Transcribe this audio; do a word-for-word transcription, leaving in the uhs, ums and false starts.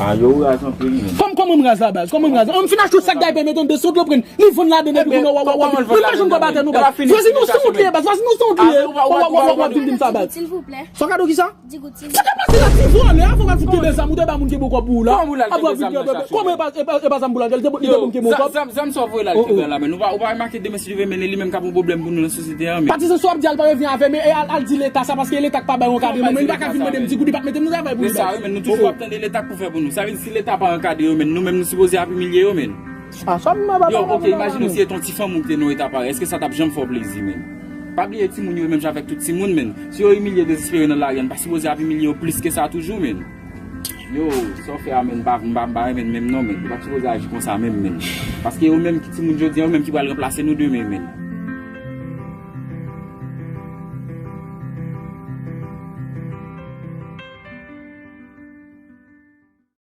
Ah, yo raz anpil, men. Kòm kòman m raz la baz, kòman m raz. An fin achte chak day pèmèt an de sot yo pran li vann ladan depi kounye a w ap w ap w ap. Li pa janm gwa batè nou baz. Vwazi nou se wont li ye baz, vwazi nou se wont li ye. W ap w ap w ap w ap vin di m sa baz. Silvouplè. Sa w ka do kisa? Di goud silvouplè. Sa ka pase la ti vòlè a fò w ap vin kenbe zam ou te ba moun kenbe kòb pou ou la. Kòman ou la l kenbe zam nan chache? Kòman e pa e pa e pa zam pou la kenbe kenbe kòb? Zam sò voye la l kenbe la men. Ou pa ou pa remake demen si Dye vle men li menm k ap yon pwoblèm pou nou nan sosyete a men. Patizan sa w ap di al pa revyen avè m e al al di leta sa paske leta k pa bay yon kado non men li pa ka vin mande m di goud li pa t mete m nan travay pou li. Se sa wi men nou toujou ap tande leta k pou fè pou nou. Sa vle di si leta pa ankadre yo men nou menm nou sipoze ap imilye yo men. Yo ok imajine w si se t on ti fanm ou te nan eta parèy èske sa t ap janm fè w plezi men. Pa bliye timoun yo menm jan avèk tout timoun men. Si yo imilye dezespere nan lari a n pa sipoze ap imilye yo plis ke sa toujou men. Yo, sa w fè a men m pa m pa m pa renmen menm non men. Yo pa t sipoze aji konsa menm men. Paske yo menm ki timoun jodi a yo menm ki pral ranplase nou demen men.